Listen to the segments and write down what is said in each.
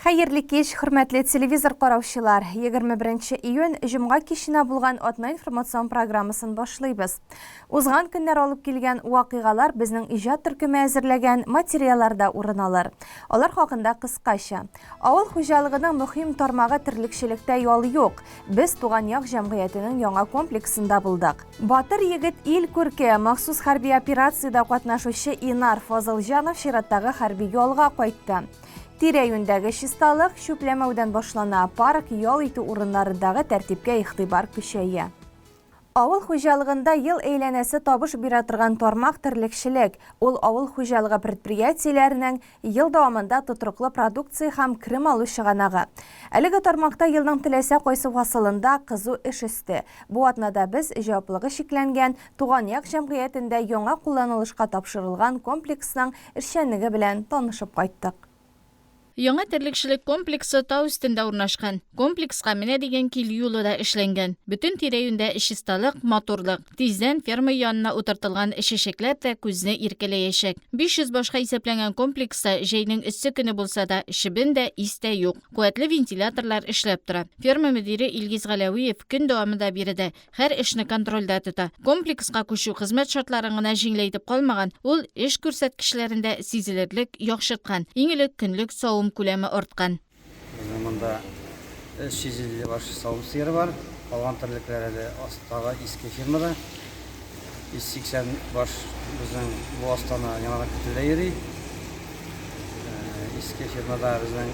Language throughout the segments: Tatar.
Хәерле кич, хөрмәтле телевизор караучылар! 21 июнь, җомга киченә булган атна информацион программасын башлыйбыз. Узган көннәр алып килгән вакыйгалар безнең иҗат төркеме әзерләгән материалларда урын алыр. Алар хакында кыскача. Авыл хуҗалыгының мөһим тармагы терлекчелектә ял юк. Без Туган як җәмгыятенең яңа комплексында булдык. Батыр егет ил күрке, махсус хәрби операциядә катнашучы Инар Фазылҗанов чираттагы хәрби ялга кайтты. Тирә-юньдәге чисталык чүпләмәүдән башлана, парк, ял итү урыннарындагы тәртипкә игътибар көчәя. Авыл хуҗалыгында ел әйләнәсе табыш бирә торган тармак терлекчелек. Ул авыл хуҗалыгы предприятиеләренең ел дәвамында тотрыклы продукция һәм керем алу чыганагы. Әлеге тармакта елның теләсә кайсы фасылында кызу эш өсте. Бу атнада без җаваплыгы чикләнгән Туган як җәмгыятендә яңа кулланылышка тапшырылган комплексның эшчәнлеге белән танышып кайттык. Яңа терлекчелек комплексы тау өстендә урнашкан. Комплекска менә дигән килү юлы да эшләнгән. Бөтен тирә-юньдә чисталык, матурлык. Тиздән ферма янына утыртылган чәчәкләр дә күзне иркәләячәк. 500 башка исәпләнгән комплекста җәйнең эссе көне булса да, чебен дә, ис тә юк. Куәтле вентиляторлар эшләп тора. Ферма мөдире Илгиз Галәвиев көн дәвамында биредә. Һәр эшне контрольдә тота. Комплекска күчү хезмәт шартларын гына җиңеләйтеп калмаган, ул эш күрсәткечләрен дә сизелерлек яхшырткан. Иң элек көнлек савым күләме арткан. Безнең монда 350 баш савым сыеры бар. Калган терлекләр әле астагы иске фермада. 180 баш безнең бу астана яңадан көтүдә йөри. Иске фермада безнең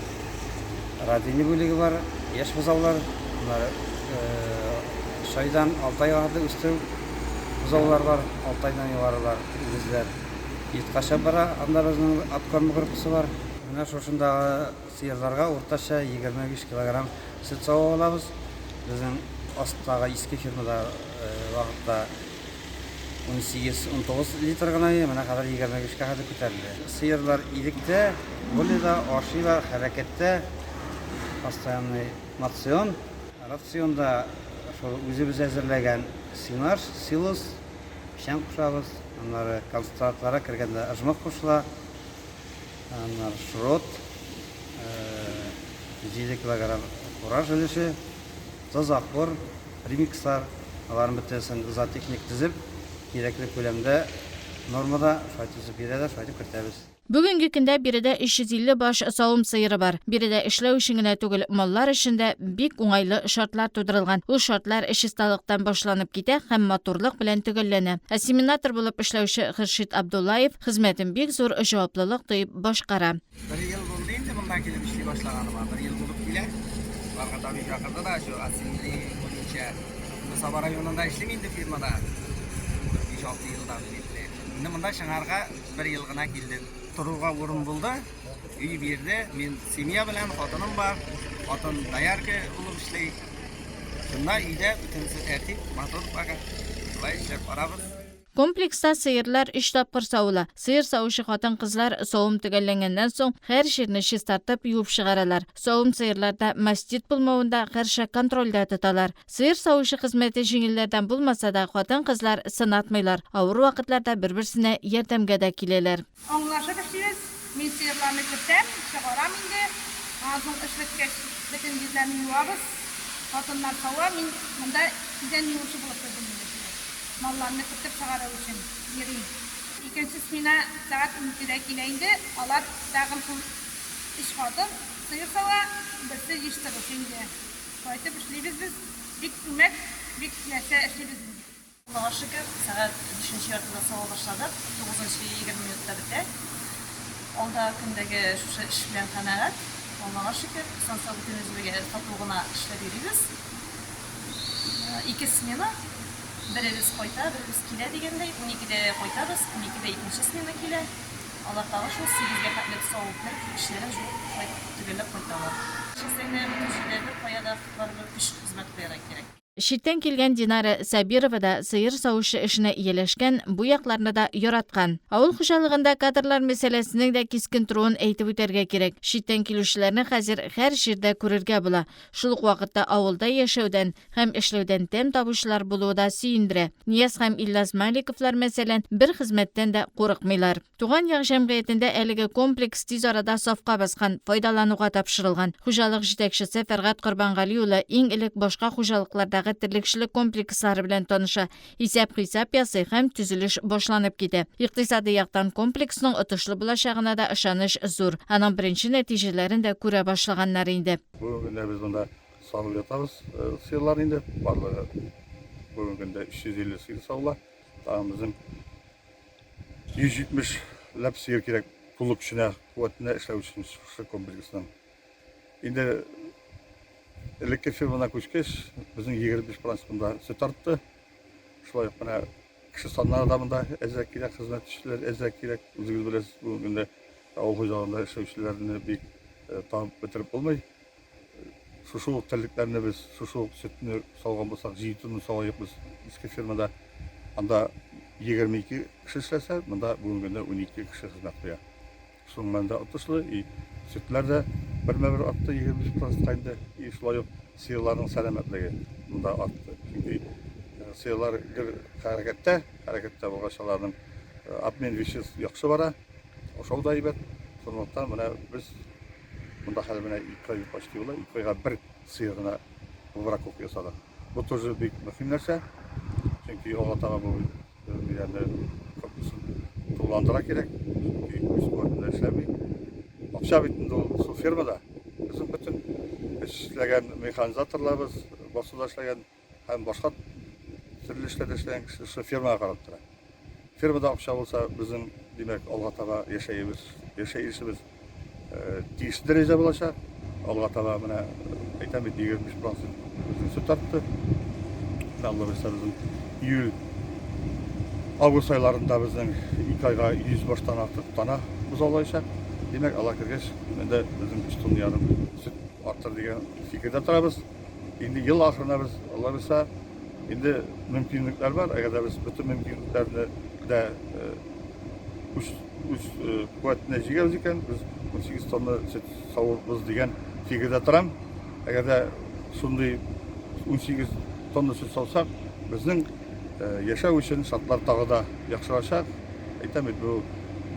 родильный бүлеге бар, яшь бозаулар, аннары өч айдан алты айга хәтле үстерү бозаулар бар, алты айдан югарылар, үгезләр. Йортка бара, анда безнең откорм группасы бар. Менә шушындагы сыерларга уртача 25 килограмм сөт савып алабыз. Безнең астагы иске фермада вакытта 18-19 литр гына иде, менә хәзер 25 кә хәтле күтәрелде. Сыерлар иректә, воледа, ашыйлар, хәрәкәттә, постоянный моцион. Рационда шул үзебез әзерләгән сенаж, силос, печән кушабыз, аннары концентратларга кергәндә ыжмык кушыла, аннары шрот, 7 килограмм фураж өлеше. Тоз, акбур, премикслар, аларның бөтенесен зоотехник төзеп, кирәкле күләмдә, нормада шулай төзеп бирә дә, шулай итеп кертәбез. Бүгенге көндә биредә 350 баш савым сыеры бар. Биредә эшләү өчен генә түгел, маллар өчен дә бик уңайлы шартлар тудырылган. Ул шартлар чисталыктан башланып китә һәм матурлык белән төгәлләнә. Осеменатор булып эшләүче Хөршит Абдуллаев хезмәтен бик зур җаваплылык тоеп башкара. Бер ел булды инде монда килеп эшли башлаганыма. Бер ел булып килә. Баргат абый чакырды да, шу ассемблей буенча. Инде Саба районында эшлим инде фирмада. Бер 5-6 елдан бирле. Инде монда Шыңарга бер ел гына килдем. Торырга урын булды. Өй бирде. Мин семья белән, хатыным бар. Хатын доярка булып эшли. Шунда өйдә бөтенесе тәртип, матур пока. Шулай эшләп барабыз. Комплекста сыерлар өч тапкыр савыла. Сыер савучы хатын-кызлар савым төгәлләнгәннән соң һәр җирне чистартып, юып чыгаралар. Савым сыерларда мастит булмавын да һәрчак контрольдә тоталар. Сыер савучы хезмәте җиңелләрдән булмаса да, хатын-кызлар сынатмыйлар, авыр вакытларда бер-берсенә ярдәмгә дә киләләр. Аңлашып эшлибез. Мин сыерларны кертәм, чыгарам инде. Аннан соң эш беткәч, бөтен җирләрне юабыз. Хатыннар сава, мин монда идән юучы булып кердем инде шулай. Малларны кертеп чыгару өчен йөрим. Икенче смена сәгать уникедә килә инде. Алар тагын шул өч хатын сыер сава, берсе җыештыручы инде. Шулай итеп эшлибез без. Бик күмәк, бик нәрсә эшлибез инде. Аллага шөкер, сәгать бишенче яртыда сава башладык, тугызынчы 20 минутта бетә. Алда көндәге шушы эш белән канәгать. Аллага шөкер, исән-сау бөтенебез бергә тату гына эшләп йөрибез. Ике смена, беребез кайта, беребез килә дигәндәй, уникедә кайтабыз, уникедә икенче смена килә. Алар тагы шул сигезгә хәтлек савып кереп, эшләрен җуып, шулай төгәлләп кайталар. Эшләсәң дә, бөтен җирдә, беркая да барыбер көч, хезмәт куярга кирәк. Читтән килгән Динара Сабирова да сыер савучы эшенә ияләшкән, бу якларны да яраткан. Авыл хуҗалыгында кадрлар мәсьәләсенең дә кискен торуын әйтеп үтәргә кирәк. Читтән килүчеләрне хәзер һәр җирдә күрергә була. Шул ук вакытта авылда яшәүдән һәм эшләүдән тәм табучылар булуы да сөендерә. Нияз һәм Илназ Маликовлар, мәсәлән, бер хезмәттән дә курыкмыйлар. Туган як җәмгыятендә әлеге комплекс тиз арада сафка баскан, файдалануга тапшырылган. Хуҗалык җитәкчесе Фәргать Корбангали улы иң элек башка хуҗалыклардагы терлекчелек комплекслары белән таныша, исәп-хисап ясый һәм төзелеш башланып китә. Икътисадый яктан комплексның отышлы булачагына да ышаныч зур. Аның беренче нәтиҗәләрен дә күрә башлаганнар инде. Бүгенге көндә без монда савып ятабыз сыерларны инде. Барлыгы бүгенге көндә 350 сыер савыла. Тагын безнең 170 ләп сыер кирәк тулы көченә, куәтенә эшләү өчен шушы комплексның. Инде элекке фермадан күчкәч, безнең 25 процент монда сөт артты. Шулай ук менә кеше саннары да монда әзрәк кирәк, хезмәтчеләр әзрәк кирәк. Үзегез беләсез, бүгенге көндә авыл хуҗалыгында эшләүчеләрне бик э, табып бетереп булмый. Шушы ук терлекләрне без, шушы ук сөтне сауган булсак, 7 тонна саваек без иске фермада. Анда 22 кеше эшләсә, монда бүгенге көндә 12 кеше хезмәт куя. Шуның белән дә отышлы, и сөтләр дә бермә-бер артты 25 процентка инде, и шулай ук сыерларның сәламәтлеге монда артты. Чөнки э, сыерлар гел хәрәкәттә, хәрәкәттә булгач аларның э, обмен веществ яхшы бара, ашау да әйбәт. Шунлыктан менә без Монда хәзер менә ике ай почти була, ике айга бер сыер гына выбраковка ясадык. Бу тоже бик мөһим нәрсә. Чөнки алга таба бу ниләрне корпусын тулыландыра кирәк. Чөнки үз куәтендә эшләми. Акча бит инде ул шул фермада. Безнең бөтен эшләгән механизаторларыбыз, басуда эшләгән һәм башка төрле эшләрдә эшләгән кеше шул фермага карап тора. Фермада акча булса, безнең, димәк, алга таба яшәебез, яшәешебез э, тиешле дәрәҗәдә булачак. Алга таба менә әйтәм бит, 25 процент безнең сөт артты. Менә Алла бирсә, безнең июль, август айларында безнең ике айга 100 баштан артык тана бозаулаячак. Димәк, алар кергәч, менә безнең 3 тонна ярым сөт артыр дигән фикердә торабыз. Инде ел ахырына без, Алла бирсә, инде мөмкинлекләр бар. Әгәр дә без бөтен мөмкинлекләрне дә үз үз куәтенә җигәбез икән, без 18 тонна сөт савырбыз дигән фикердә торам. Әгәр дә шундый 18 тонна сөт саусак, безнең яшәү өчен шартлар тагы да яхшырачак. Әйтәм бит, бу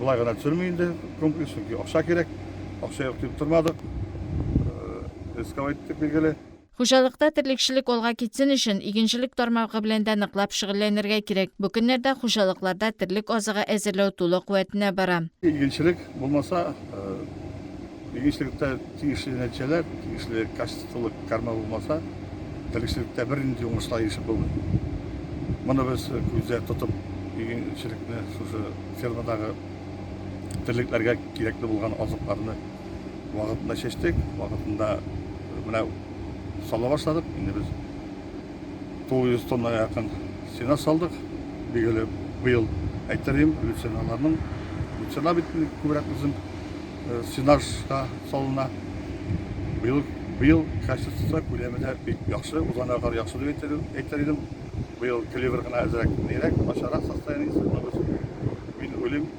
болай гына төзелми инде комплекс, чөнки акча кирәк. Акча юк дип тормадык. Рисковать иттек, билгеле. Хуҗалыкта терлекчелек алга китсен өчен, игенчелек тармагы белән дә ныклап шөгыльләнергә кирәк. Бу көннәрдә хуҗалыкларда терлек азыгы әзерләү тулы куәтенә бара. Игенчелек булмаса, игенчелектә тиешле нәтиҗәләр, тиешле качестволы корма булмаса, терлекчелектә бернинди уңышка ирешеп булмый. Моны без күздә тотып, игенчелекне шушы фермадагы терлекләргә кирәкле булган азыкларны вакытында чәчтек, вакытында менә сала башладык. Инде без 900 тоннага якын сенаж салдык. Билгеле, быел әйтер идем, люцерналарның люцерна бит күбрәк безнең э, сенажга салына. Быел быел качествосы, күләме дә бик яхшы, узган елга яхшы дип әйтер идем. Быел кливер гына әзрәк нирәк, начаррак состояниесе, но без мин уйлыйм,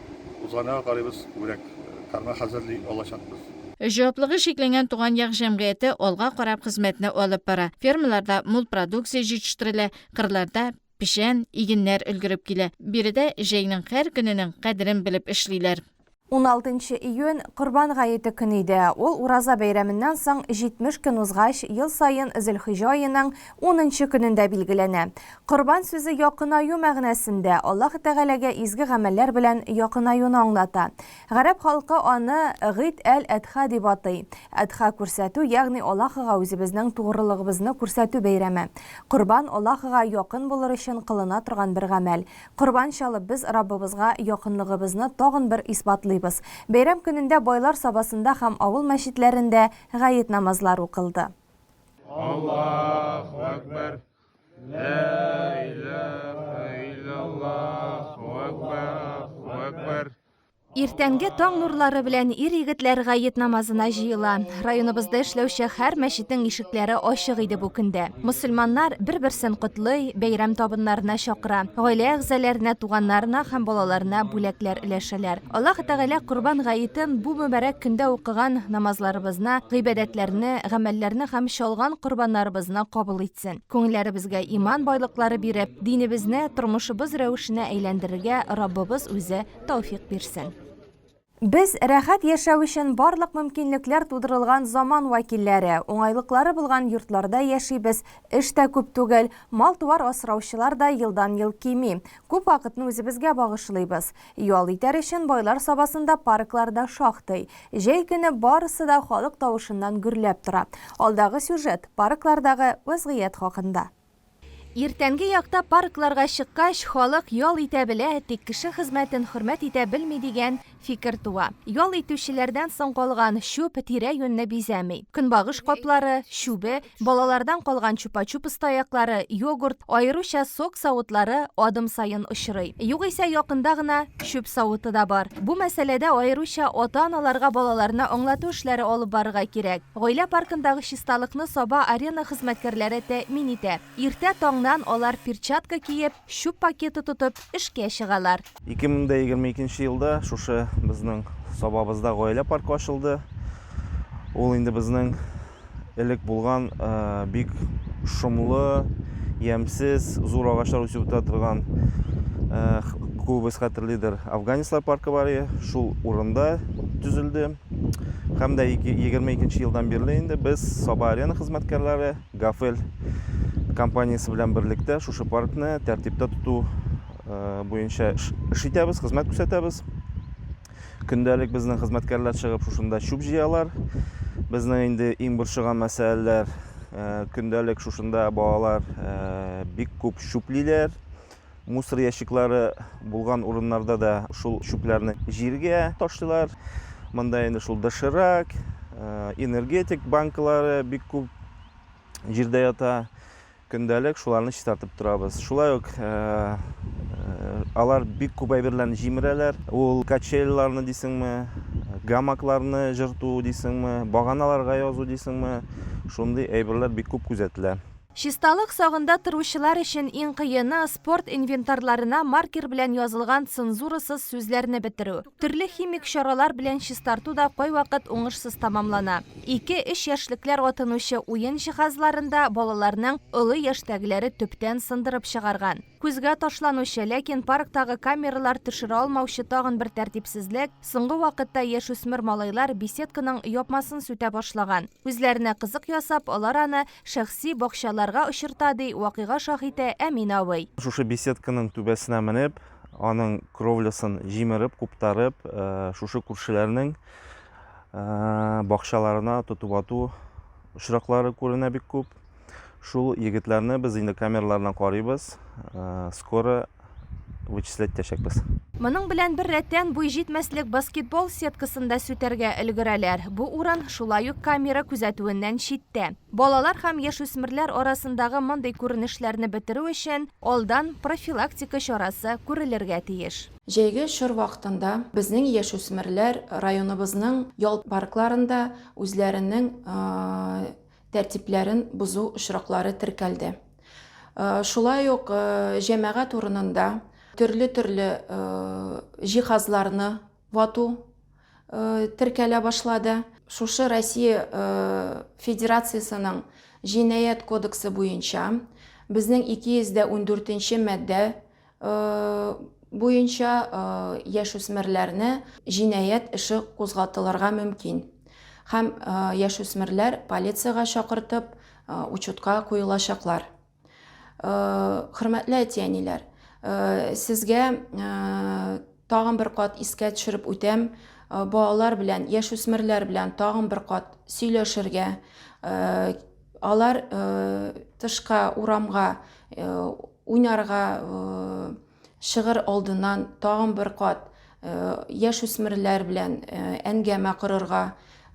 узган елга карыйбыз күбрәк корма хәзерли алачакбыз. Җаваплыгы чикләнгән Туган як җәмгыяте алга карап хезмәтне алып бара. Фермаларда мул продукция җитештерелә, кырларда печән, игеннәр өлгереп килә. Биредә җәйнең һәр көненең кадерен белеп эшлиләр. Уналтынчы июнь, Корбан гаете көне иде. Ул Ураза бәйрәменнән соң 70 көн узгач, ел саен Зөлхиҗә аеның унынчы көнендә билгеләнә. Корбан сүзе якынаю мәгънәсендә, Аллаһ Тәгаләгә изге гамәлләр белән якынаюны аңлата. Гарәп халкы аны Гыйд әл-Әдха дип атый. Әдха күрсәтү, ягъни Аллаһыга үзебезнең тугрылыгыбызны күрсәтү бәйрәме. Корбан, Аллаһыга якын булыр өчен кылына торган бер гамәл. Корбан чалып, без Раббыбызга якынлыгыбызны тагын бер исбатлыйбыз. Бәйрәм көнендә Байлар Сабасында һәм авыл мәчетләрендә гает намазлары укылды. Аллаһу әкбәр, лә иләһә илляллаһу әкбәр, әкбәр. Иртәнге таң нурлары белән ир-егетләр гает намазына җыела. Районыбызда эшләүче һәр мәчетнең ишекләре ачык иде бу көндә. Мөселманнар бер-берсен котлый, бәйрәм табыннарына чакыра, гаилә әгъзаләренә, туганнарына һәм балаларына бүләкләр өләшәләр. Аллаһ Тәгалә Корбан гаетен бу мөбарәк көндә укыган намазларыбызны, гыйбадәтләрне, гамәлләрне һәм чалган корбаннарыбызны кабул итсен. Күңелләребезгә иман байлыклары биреп, динебезне тормышыбыз рәвешенә әйләндерергә Раббыбыз үзе тәүфикъ бирсен. Без, рәхәт яшәү өчен барлык мөмкинлекләр тудырылган заман вәкилләре. Уңайлыклары булган йортларда яшибез, эш тә күп түгел, мал-туар асраучылар да елдан-ел кими. Күп вакытны үзебезгә багышлыйбыз. Ял итәр өчен Байлар Сабасында парклар да шактый. Җәй көне барысы да халык тавышыннан гөрләп тора. Алдагы сюжет, парклардагы вәзгыять хакында. Иртәнге якта паркларга чыккач, халык ял итә белә, тик кеше хезмәтен хөрмәт итә белми дигән фикер туа. Ял итүчеләрдән соң калган чүп тирә-юньне бизәми. Көнбагыш каплары, чүбе, балалардан калган чупа-чупс таяклары, йогурт, аеруча сок савытлары адым саен очрый. Югыйсә якында гына чүп савыты да бар. Бу мәсьәләдә аеруча ата-аналарга балаларына аңлату эшләре алып барырга кирәк. Гаилә паркындагы чисталыкны Саба Арена хезмәткәрләре тәэмин итә. Иртә таңнан алар перчатка киеп, чүп пакеты тотып, эшкә чыгалар. 2022 елда шушы безнең Сабабызда гаилә паркы ачылды. Ул инде безнең элек булган бик шомлы, ямьсез, зур агачлар үсеп утыра торган, күбебез хәтерлидер, Афганецлар паркы бар иде, шул урында төзелде. Һәм дә 22 елдан бирле инде без Саба Арена хезмәткәрләре Гафель компаниясе белән берлектә шушы паркны тәртиптә тоту э, буенча эш итәбез, хезмәт күрсәтәбез. Көндәлек безнең хезмәткәрләр чыгып шушында чүп җыялар. Безнең инде иң борчыган мәсьәләләр э, көндәлек шушында балалар э, бик күп чүплиләр. Мусор ящиклары булган урыннарда да шул чүпләрне җиргә ташлыйлар. Монда инде шул доширак, э, энергетик банкалары бик күп җирдә ята. Көндәлек шуларны чистартып торабыз. Шулай ук э, э, алар бик күп әйберләрне җимерәләр. Ул качельларны дисеңме, гамакларны җырту дисеңме, баганаларга язу дисеңме, шундый әйберләр бик күп күзәтелә. Чисталык сагында торучылар өчен иң кыены, спорт инвентарьларына маркер белән язылган цензурасыз сүзләрне бетерү. Төрле химик чаралар белән чистарту да кайвакыт уңышсыз тәмамлана. Ике-өч яшьлекләр атынучы уен җиһазларын да балаларның олы яшьтәгеләре төптән сындырып чыгарган. Күзгә ташланучы, ләкин парктагы камералар төшерә алмаучы тагын бер тәртипсезлек, соңгы вакытта яшүсмер малайлар беседканың япмасын сүтә башлаган. Үзләренә кызык ясап, алар аны шәхси бакчаларга очырта, ди вакыйга шаһите Әмин абый. Шушы беседканың түбәсенә менеп, аның кровлясын җимереп, куптарып, шушы күршеләрнең бакчаларына тотып ату очраклары күренә бик күп. Шул егетләрне без инде камералардан карыйбыз. Скоро вычислять итәчәкбез. Моның белән бер рәттән буй җитмәслек баскетбол сеткасын да сүтәргә өлгерәләр. Бу урын шулай ук камера күзәтүеннән читтә. Балалар һәм яшүсмерләр арасындагы мондый күренешләрне бетерү өчен алдан профилактика чарасы күрелергә тиеш. Җәйге чор вакытында безнең яшүсмерләр районыбызның ял паркларында үзләренең тәртипләрен бозу очраклары теркәлде. Шулай ук җәмәгать урынында төрле-төрле җиһазларны вату теркәлә башлады. Шушы Россия Федерациясенең Җинаять кодексы буенча безнең 214 нче маддә буенча яшүсмерләрне җинаять эше кузгатылырга мөмкин. Һәм яшүсмерләр полициягә чакыртып, учетка куелачаклар. Хөрмәтле әти-әниләр, сезгә тагын бер кат искә төшереп үтәм, балалар белән, яшүсмерләр белән тагын бер кат сөйләшергә, алар тышка, урамга уйнарга чыгыр алдыннан тагын бер кат яшүсмерләр белән әңгәмә корырга,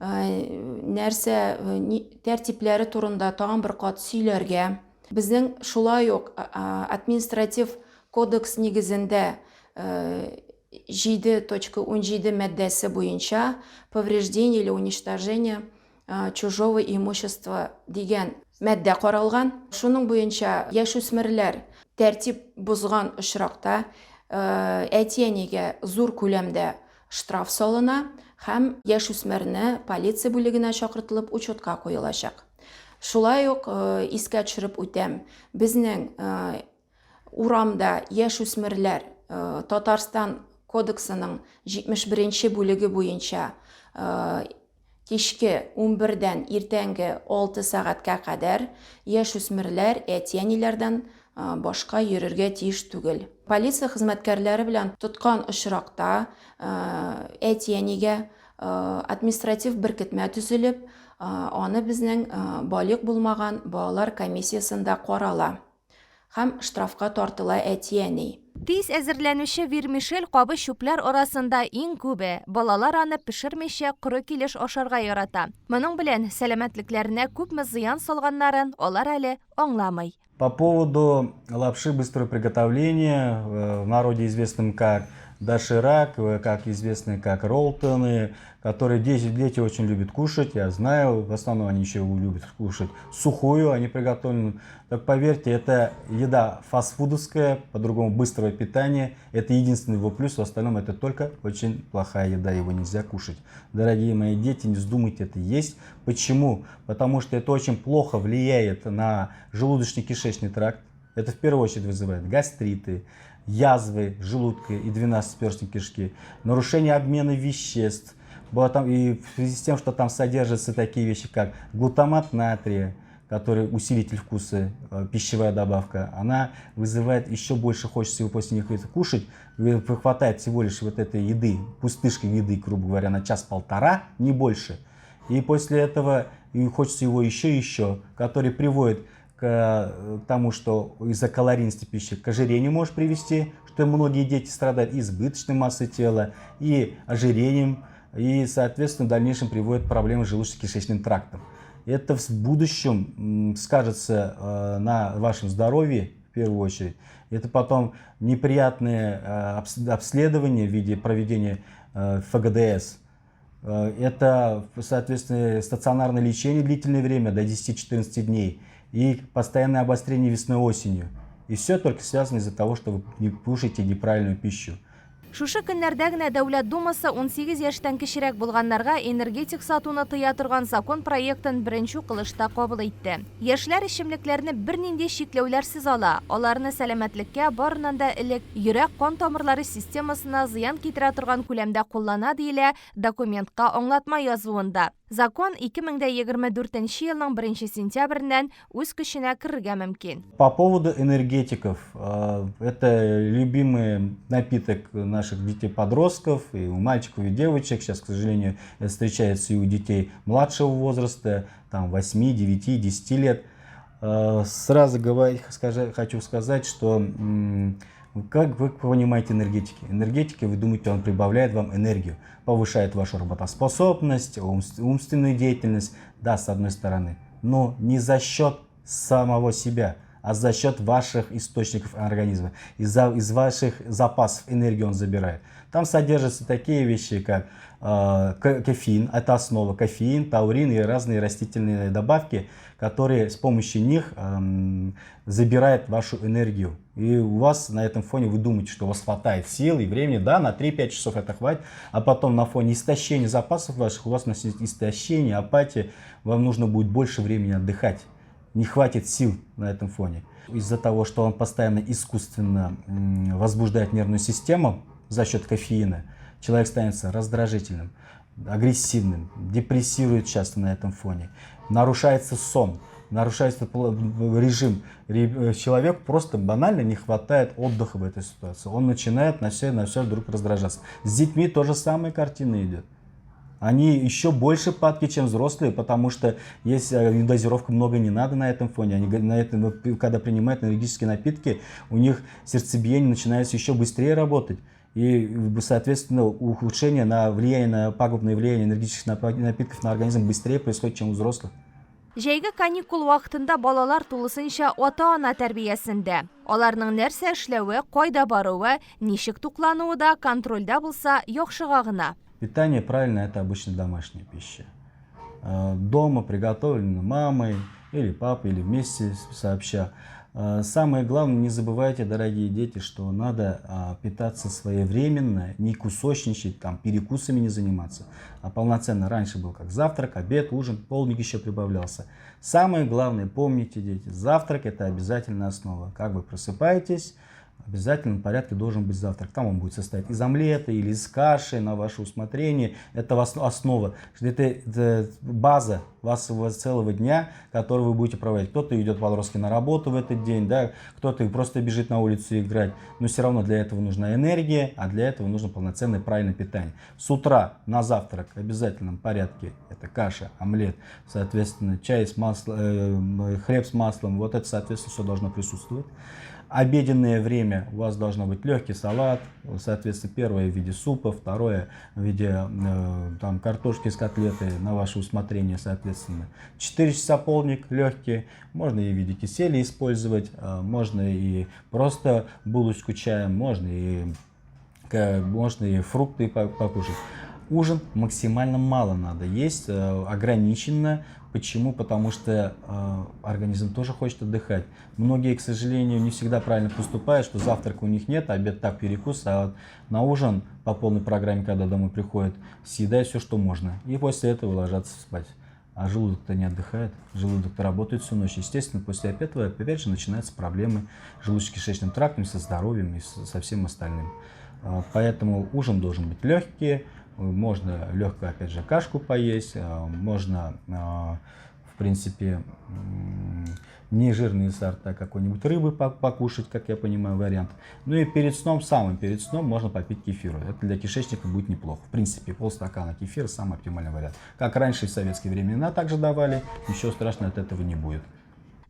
нәрсә тәртипләре турында тагын бер кат сөйләргә. Безнең шулай ук административ кодекс нигезендә. 7.17 маддәсе буенча повреждение или уничтожение чужого имущества дигән маддә каралган. Шуның буенча яшүсмерләр тәртип бозган очракта әти-әнигә зур күләмдә штраф салына һәм яшүсмерне полиция бүлегенә чакыртылып учетка куелачак. Шулай ук искә төшереп үтәм, безнең урамда яшүсмерләр Татарстан кодексының 71 нче бүлеге буенча кичке унбердән иртәнге алты сәгатькә кадәр яшүсмерләр әти-әниләрдән башка йөрергә тиеш түгел. Полиция хезмәткәрләре белән тоткан очракта әти-әнигә административ беркетмә төзелеп, аны безнең балигъ булмаган балалар комиссиясендә карала. Һәм штрафка тартыла әти-әни. Тиз әзерләнүче вермишель кабы чүпләр арасында иң күбе. Балалар аны пешермичә, коры килеш ашарга ярата. Моның белән сәламәтлекләренә күпме зыян салганнарын алар әле аңламый. По поводу лапши быстрого приготовления, в народе известным как доширак, как известны как роллтоны, которые дети очень любят кушать, я знаю, в основном они еще любят кушать сухую, а не приготовленную. Так поверьте, это еда фастфудовская, по-другому быстрого питания, это единственный его плюс, в остальном это только очень плохая еда, его нельзя кушать. Дорогие мои дети, не вздумайте это есть. Почему? Потому что это очень плохо влияет на желудочно-кишечный тракт. Это в первую очередь вызывает гастриты, язвы желудка и двенадцатиперстной кишки, нарушение обмена веществ. И в связи с тем, что там содержатся такие вещи, как глутамат натрия, который усилитель вкуса, пищевая добавка, она вызывает еще больше, хочется его после них это кушать, хватает всего лишь вот этой еды, пустышки еды, грубо говоря, на час-полтора, не больше. И после этого и хочется его еще и еще, который приводит к тому, что из-за калорийности пищи к ожирению может привести, что многие дети страдают и избыточной массой тела, и ожирением, и, соответственно, в дальнейшем приводит к проблемам с желудочно-кишечным трактом. Это в будущем скажется на вашем здоровье, в первую очередь. Это потом неприятные обследования в виде проведения ФГДС. Это, соответственно, стационарное лечение длительное время, до 10-14 дней, и постоянное обострение весной-осенью. И все только связано из-за того, что вы не кушаете неправильную пищу. Шушы көннәрдә генә Дәүләт Думасы 18 яшьтән кечерәк булганнарга энергетик сатуны тыя торган закон проектын беренче укылышта кабул итте. Яшьләр эчемлекләрне бернинди чикләүләрсез ала, аларны сәламәтлеккә, барыннан да элек, йөрәк-кан тамырлары системасына зыян китерә торган күләмдә куллана, диелә документка аңлатма язуында. Закон 2024 нче елның беренче сентябреннән үз көченә керергә мөмкин. По поводу энергетиков. Это любимый напиток наших детей-подростков, и у мальчиков, и девочек. Сейчас, к сожалению, это встречается и у детей младшего возраста, 8, 9, 10 лет. Сразу хочу сказать, что как вы понимаете энергетики? Энергетики, вы думаете, он прибавляет вам энергию, повышает вашу работоспособность, умственную деятельность, да, с одной стороны, но не за счет самого себя, а за счет ваших источников организма, из ваших запасов энергии он забирает. Там содержатся такие вещи, как кофеин, это основа, кофеин, таурин и разные растительные добавки, которые с помощью них забирают вашу энергию. И у вас на этом фоне вы думаете, что у вас хватает сил и времени, да, на три-пять часов это хватит, а потом на фоне истощения запасов ваших, у вас на истощение, апатия, вам нужно будет больше времени отдыхать. Не хватит сил на этом фоне. Из-за того, что он постоянно искусственно возбуждает нервную систему за счет кофеина, человек становится раздражительным, агрессивным, депрессирует часто на этом фоне, нарушается сон, нарушается режим. Человеку просто банально не хватает отдыха в этой ситуации. Он начинает на все вдруг раздражаться. С детьми то же самая картина идет. Они еще больше падки, чем взрослые, потому что есть дозировка много не надо на этом фоне. Они на этом, вот, когда принимают энергетические напитки, у них сердцебиение начинает еще быстрее работать. И, соответственно, ухудшение на влияние, на пагубное влияние энергетических напитков на организм быстрее происходит, чем у взрослых. Җәйге каникул вакытында балалар тулысынча ата-ана тәрбиясендә. Аларның нәрсә эшләве, кайда баруы, ничек туклануы да контрольдә булса, яхшыга гына. Питание правильно это обычно домашняя пища. Э, дома приготовлено мамой или папой, или вместе сообща. Э, самое главное, не забывайте, дорогие дети, что надо а, питаться своевременно, не кусочничать, там, перекусами не заниматься, а полноценно раньше был как завтрак, обед, ужин, полдник еще прибавлялся. Самое главное, помните, дети, завтрак это обязательная основа. Как вы просыпаетесь, в обязательном порядке должен быть завтрак. Там он будет состоять из омлета или из каши на ваше усмотрение. Это основа, это, это база вашего целого дня, который вы будете проводить. Кто-то идет подростки на работу в этот день, да, кто-то просто бежит на улицу играть. Но все равно для этого нужна энергия, а для этого нужно полноценное правильное питание. С утра на завтрак в обязательном порядке это каша, омлет, соответственно, чай с маслом, э, хлеб с маслом. Вот это, соответственно, все должно присутствовать. Обеденное время у вас должно быть легкий салат, соответственно, первое в виде супа, второе в виде э, там, картошки с котлетой на ваше усмотрение, соответственно. 4 часа полдник легкий, можно и в виде киселя использовать, э, можно и просто булочку чаем, можно и, можно и фрукты покушать. Ужин максимально мало надо есть, э, ограниченно. Почему? Потому что э, организм тоже хочет отдыхать. Многие, к сожалению, не всегда правильно поступают, что завтрака у них нет, обед так перекус, а вот на ужин по полной программе, когда домой приходят, съедают все, что можно. И после этого ложатся спать. А желудок-то не отдыхает, желудок-то работает всю ночь. Естественно, после этого, опять же, начинаются проблемы с желудочно-кишечным трактом, со здоровьем и со всем остальным. А, поэтому ужин должен быть легкий, можно легкую, опять же, кашку поесть, а, можно, а, в принципе, не жирные сорта какой-нибудь рыбы покушать, как я понимаю, вариант. Ну и перед сном, самым перед сном можно попить кефиру. Это для кишечника будет неплохо. В принципе, полстакана кефира самый оптимальный вариант. Как раньше в советские времена также давали, ничего страшного от этого не будет.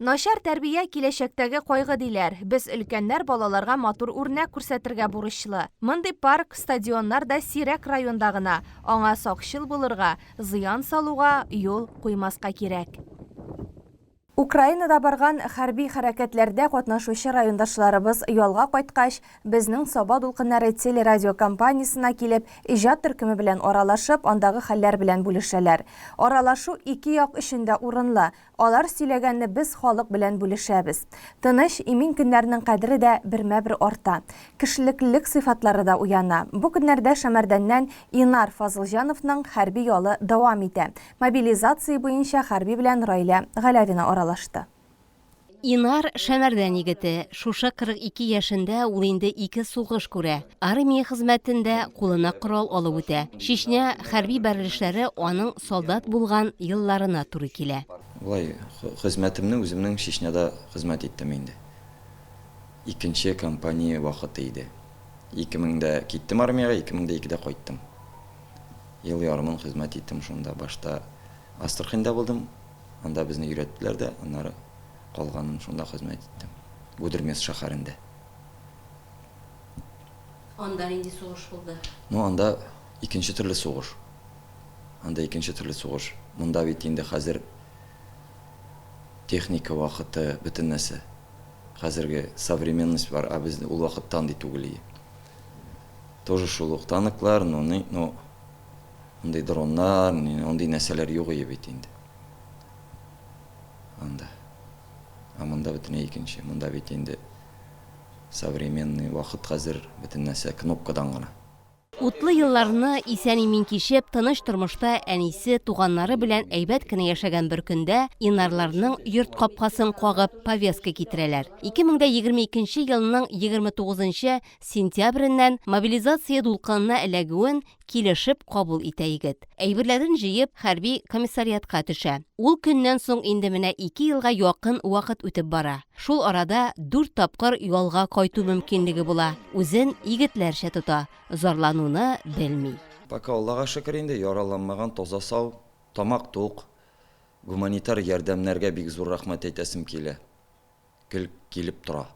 Начар тәрбия киләчәктәге кайгы диләр. Без өлкәннәр балаларга матур үрнәк күрсәтергә бурычлы. Мондый парк, стадионнар да сирәк районда гына. Аңа сакчыл булырга, зыян салуга юл куймаска кирәк. Украинада барган хәрби хәрәкәтләрдә катнашучы райондашларыбыз ялга кайткач, безнең Саба дулкыннары телерадиокомпаниясенә килеп, иҗат төркеме белән аралашып, андагы хәлләр белән бүлешәләр. Аралашу ике як өчен дә урынлы. Алар сөйләгәнне без халык белән бүлешәбез. Тыныч, имин көннәрнең кадере дә бермә-бер арта. Кешелеклелек сыйфатлары да уяна. Бу көннәрдә Шәмәрдәннән Инар Фазылҗановның хәрби ялы дәвам итә. Мобилизация буенча хәрби белән Раилә Галәвина аралашты. Инар, Шәмәрдән егете. Шушы 42 яшендә ул инде ике сугыш күрә. Армия хезмәтендә кулына корал алып үтә. Чечня хәрби бәрелешләре аның солдат булган елларына туры килә. Болай хезмәтемне үземнең Чечняда хезмәт иттем инде. Икенче кампания вакыты иде. 2000 дә киттем армиягә, 2002 дә кайттым. Ел ярымын хезмәт иттем шунда. Башта Астраханьда булдым, анда безне өйрәттеләр дә, аннары калганын шунда хезмәт иттем. Гудермес шәһәрендә. Анда нинди сугыш булды? Ну, анда икенче төрле сугыш. Анда икенче төрле сугыш. Монда бит инде хәзер техника вакыты, бөтен нәрсә. Хәзерге современность бар, ә без ул вакытта андый түгел иде. Тоже шул ук танклар, но, но андый дроннар, андый нәрсәләр юк иде бит инде. Анда. Ә монда бөтенләй икенче. Монда бит инде современный вакыт хәзер бөтен нәрсә кнопкадан гына. Утлы елларны исән-имин кичеп, тыныч тормышта әнисе, туганнары белән әйбәт кенә яшәгән бер көндә Инарларның йорт капкасын кагып, повестка китерәләр. 2022 нче елның 29 нчы сентябреннән мобилизация дулкынына эләгүен килешеп кабул итә егет. Әйберләрен җыеп, хәрби комиссариатка төшә. Ул көннән соң инде менә ике елга якын вакыт үтеп бара. Шул арада дүрт тапкыр ялга кайту мөмкинлеге була. Үзен егетләрчә тота, зарлануны белми. Пока Аллага шөкер инде, яраланмаган, таза-сау, тамак тук. Гуманитар ярдәмнәргә бик зур рәхмәт әйтәсем килә. Гел килеп тора.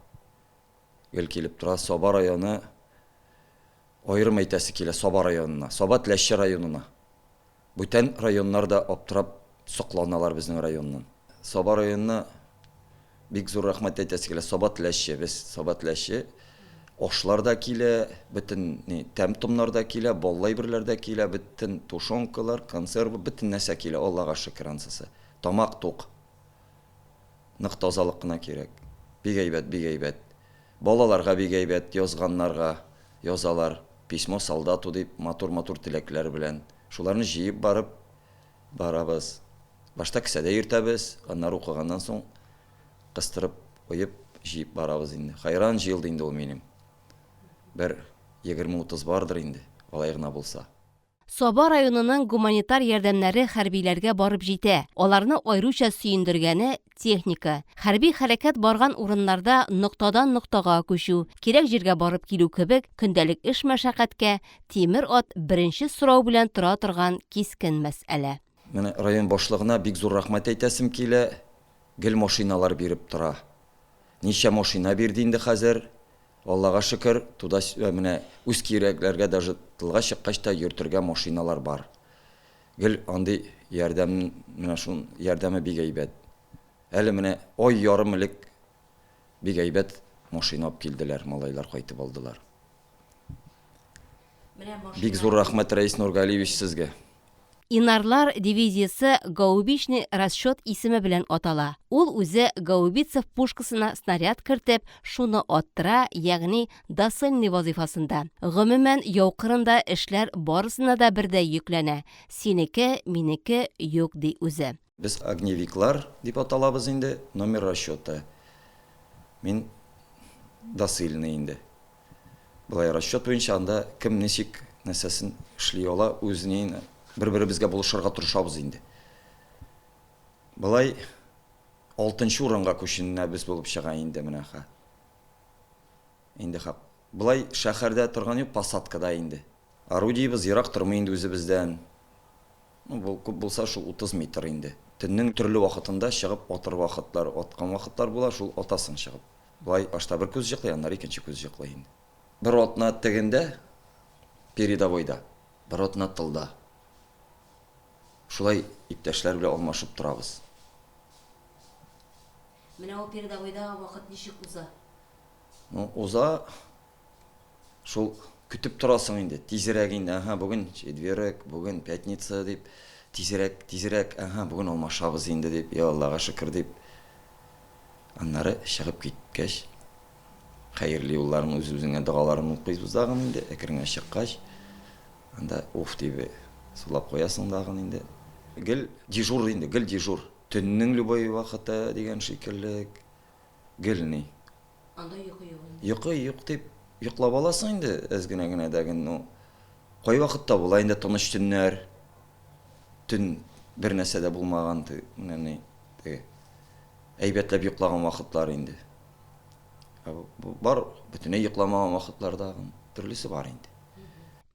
Гел килеп тора. Саба районы аерым әйтәсе килә Саба районына, Саба Теләче районына. Бүтән районнар да аптырап сокланалар безнең районнан. Саба районына бик зур рәхмәт әйтәсе килә. Саба Теләче, без Саба Теләче. Ашлар да килә, бөтен ни, тәм-томнар да килә, баллы әйберләр дә килә, бөтен тушенкалар, консервы, бөтен нәрсә килә, Аллага шөкер ансысы. Тамак тук. Нык тазалык кына кирәк. Бик әйбәт, бик әйбәт. Балаларга бик әйбәт, язганнарга язалар, письмо солдату дип, матур-матур теләкләр белән. Шуларны җыеп барып барабыз. Башта кесәдә йөртәбез, аннары укыганнан соң кыстырып куеп, җыеп барабыз инде. Хайран җыелды инде ул минем. Бер 20-30 бардыр инде, алай гына булса. Саба районының гуманитар ярдәмнәре хәрбиләргә барып җитә. Аларны аеруча сөендергәне, техника. Хәрби хәрәкәт барган урыннарда ноктадан ноктага күчү, кирәк җиргә барып килү кебек көндәлек эш-мәшәкатькә тимер ат беренче сорау белән тора торган кискен мәсьәлә. Менә район башлыгына бик зур рәхмәт әйтәсем килә, гел машиналар биреп тора. Ничә машина бирде инде хәзер, Аллага шөкер, туда менә үз кирәкләргә даже тылга чыккач та йөртергә машиналар бар. Гел андый ярдәм, менә шун ярдәме бик әйбәт. Әле менә ай ярым элек бик әйбәт машина алып килделәр, малайлар кайтып алдылар. Бик зур рәхмәт, Рәис Нургалиевич, сезгә. Инарлар дивизиясе гаубичный расчет исеме белән атала. Ул үзе гаубица пушкасына снаряд кертеп, шуны аттыра, ягъни досыльный вазыйфасында. Гомумән, яу кырында эшләр барысына да бердәй йөкләнә, синеке, минеке юк, ди үзе. Без огневиклар дип аталабыз инде, номер расчеты. Мин досыльный инде. Болай расчет буенча анда кем ничек нәрсәсен эшли ала, үз ни бер-беребезгә булышырга тырышабыз инде. Болай алтынчы урынга күченәбез булып чыга инде менә ха. Инде ха. Болай шәһәрдә торган юк, посадкада инде. Орудиебез ерак тормый инде үзебездән. Ну, бу күп булса шул 30 метр инде. Төннең төрле вакытында чыгып атыр вакытлар, аткан вакытлар була, шул атасың чыгып. Болай башта бер күз җыклый, аннары икенче күз җыклый инде. Бер атна тегендә, передовойда, бер атна тылда. Шулай иптәшләр белән алмашып торабыз. Менә ул передовойдагы вакыт ничек уза? Ну, уза. Шул көтеп торасың инде, тизрәк инде, әһә, бүген четверг, бүген пятница дип, тизрәк, тизрәк, әһә, бүген алмашабыз инде дип, я Аллага шөкер дип. Аннары чыгып киткәч, хәерле юлларын үз-үзеңә догаларын укыйбыз тагын инде, әкрен генә чыккач, анда уф дип сулап куясың тагын инде. Гел дежур инде, гел дежур. Төннең любой вакыты дигән шикелле, гел ни. Анда йокы юк инде. Йокы юк дип йоклап аласың инде әз генә генә дә ген, ну, кайвакытта була инде тыныч төннәр. Төн бер нәрсә дә булмаган, менә ни, теге әйбәтләп йоклаган вакытлар инде. Ә бар бөтенләй йокламаган вакытлар да, төрлесе бар инде.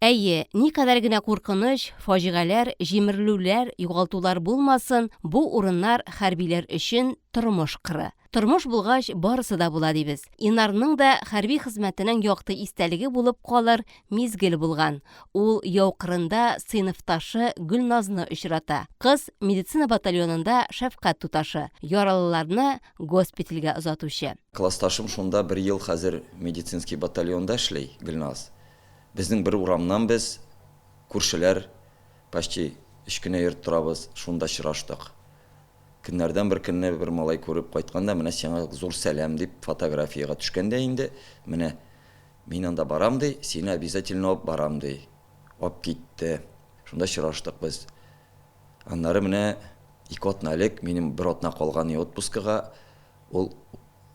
Әйе, никадәр генә куркыныч, фаҗигаләр, җимерелүләр, югалтулар булмасын, бу урыннар хәрбиләр өчен тормыш кыры. Тормыш булгач, барысы да була, дибез. Инарның да хәрби хезмәтенең якты истәлеге булып калыр мизгел булган. Ул яу кырында сыйныфташы Гөлназны очрата. Кыз медицина батальонында шәфкать туташы, яралыларны госпитальгә озатучы. Классташым шунда бер ел хәзер медицинский батальонда эшли, Гөлназ. Безнең бер урамнан без, күршеләр, почти өч кенә йорт торабыз, шунда очраштык. Көннәрдән бер көнне бер малай күреп кайткан да, менә сиңа зур сәлам дип фотографиягә төшкән дә инде, менә мин анда барам ди, сине обязательно алып барам ди. Алып китте. Шунда очраштык без. Аннары менә ике атна элек, минем бер атна калган и отпускыга, ул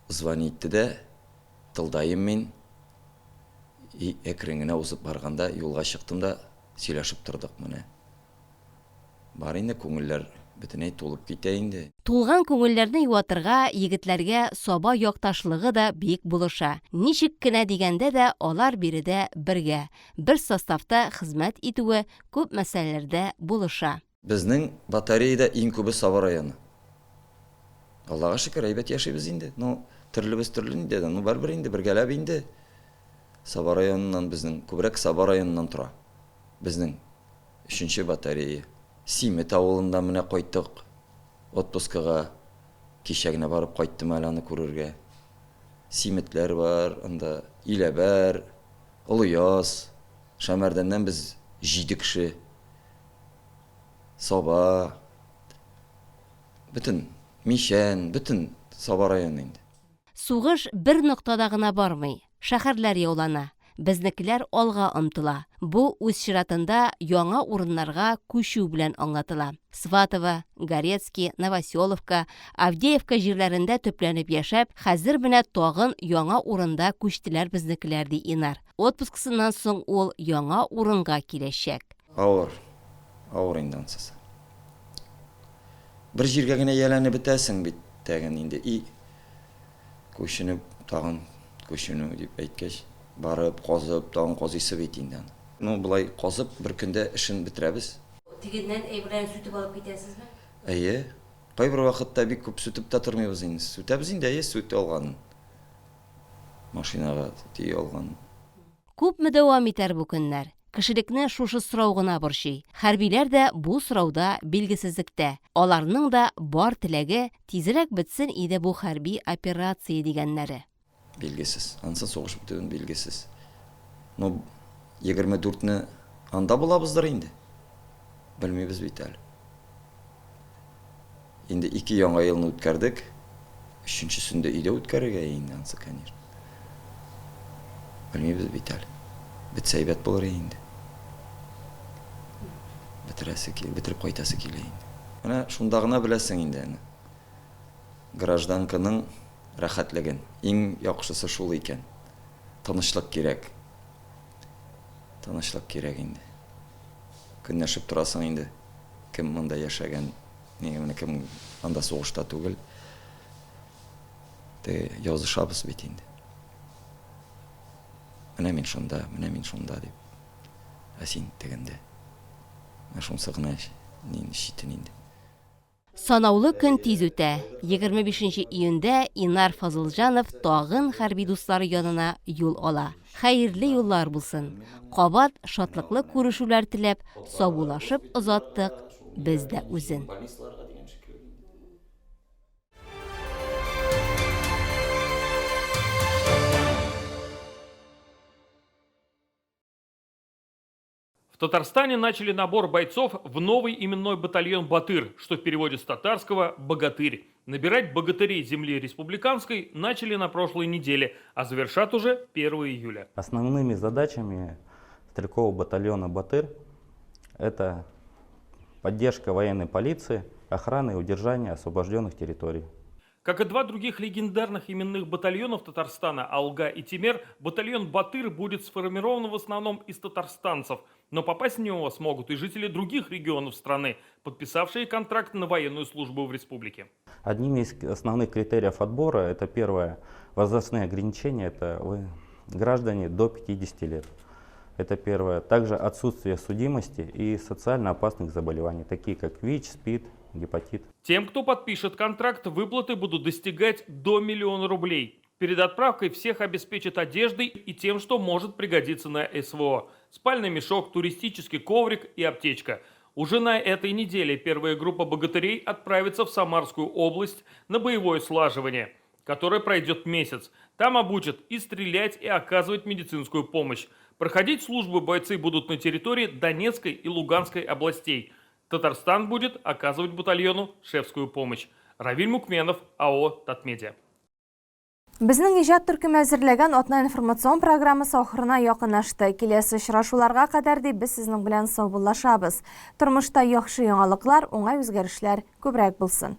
звонить итте дә, тылдаем мин, и әкрен генә узып барганда юлга чыктым да сөйләшеп тордык менә. Бар инде, күңелләр бөтенләй тулып китә инде. Тулган күңелләрне юатырга егетләргә Саба якташлыгы да бик булыша. Ничек кенә дигәндә дә, алар биредә бергә, бер составта хезмәт итүе күп мәсьәләләрдә булыша. Безнең батареяда иң күбе Саба районы. Аллага шөкер, әйбәт яшибез инде. Ну, төрлебез төрле нидә дә, ну барыбер инде бергәләп инде. Саба районыннан безнең, күбрәк Саба районыннан тора безнең. Өченче батарея. Симет авылында менә кайттык отпускыга. Кичә генә барып кайттым әле аны күрергә. Симетләр бар анда, Иләбәр, Олыяз, Шәмәрдәннән без җиде кеше. Саба, бөтен Мичән, бөтен Саба районы инде. Сугыш бер ноктада гына бармый, шәһәрләр яулана, безнекеләр алга омтыла. Бу, үз чиратында, яңа урыннарга күчү белән аңлатыла. Сватово, Горецкий, Новоселовка, Авдеевка җирләрендә төпләнеп яшәп, хәзер менә тагын яңа урында күчтеләр безнекеләр, ди Инар. Отпускысыннан соң ул яңа урынга киләчәк. Авыр, авыр инде ансыз. Бер җиргә генә ияләнеп бетәсең бит тәген инде. И күченеп, тагын күченү дип әйткәч, барып, казып, тагын казыйсы бит инде аны. Ну, болай казып, бер көндә эшен бетерәбез. Тегеннән әйберләрен сүтеп алып китәсезме? Әйе. Кайбер вакытта бик күп сүтеп тә тормыйбыз инде. Сүтәбез инде, әйе, сүтә алганын. Машинага төйи алганын. Күпме дәвам итәр бу көннәр? Кешелекне шушы сорау гына борчый. Хәрбиләр дә бу сорауда билгесезлектә. Аларның да бар теләге, тизрәк бетсен иде бу хәрби операция дигәннәре. Билгесез. Ансын сугыш бетүен билгесез. Ну, 24 не анда булабыздыр инде. Белмибез бит әле. Инде ике яңа елны үткәрдек. Өченчесен дә өйдә үткәрергә инде ансы, конечно. Белмибез бит әле. Бетсә әйбәт булыр инде. Бетерәсе килә, бетереп кайтасы килә инде. Менә шунда гына беләсең инде әнә. Гражданканың рәхәтлеген. Иң яхшысы шул икән. Тынычлык кирәк. Тынычлык кирәк инде. Көнләшеп торасың инде. Кем монда яшәгән, нигә менә кем анда сугышта түгел. Теге язышабыз бит инде. Менә мин шунда, менә мин шунда дип. Ә син тегендә. Менә шунысы гына читен инде. Санаулы көн тиз үтә. 25 нче июньдә Инар Фазылҗанов тагын хәрби дуслары янына юл ала. Хәерле юллар булсын! Кабат шатлыклы күрешүләр теләп, саубуллашып озаттык без дә үзен. В Татарстане начали набор бойцов в новый именной батальон «Батыр», что в переводе с татарского «богатырь». Набирать богатырей земли республиканской начали на прошлой неделе, а завершат уже 1 июля. Основными задачами стрелкового батальона «Батыр» – это поддержка военной полиции, охрана и удержание освобожденных территорий. Как и два других легендарных именных батальонов Татарстана «Алга» и «Тимер», батальон «Батыр» будет сформирован в основном из татарстанцев. Но попасть в него смогут и жители других регионов страны, подписавшие контракт на военную службу в республике. Одним из основных критериев отбора это первое, возрастные ограничения, это вы граждане до 50 лет. Это первое. Также отсутствие судимости и социально опасных заболеваний, такие как ВИЧ, СПИД, гепатит. Тем, кто подпишет контракт, выплаты будут достигать до миллиона рублей. Перед отправкой всех обеспечат одеждой и тем, что может пригодиться на СВО. Спальный мешок, туристический коврик и аптечка. Уже на этой неделе первая группа богатырей отправится в Самарскую область на боевое слаживание, которое пройдет месяц. Там обучат и стрелять, и оказывать медицинскую помощь. Проходить службу бойцы будут на территории Донецкой и Луганской областей. Татарстан будет оказывать батальону шефскую помощь. Равиль Мукменов, АО «Татмедиа». Безнең иҗат төркеме әзерләгән атна информацион программасы ахырына якынлашты. Киләсе очрашуларга кадәр дип без сезнең белән саубуллашабыз. Тормышта яхшы яңалыклар, уңай үзгәрешләр күбрәк булсын.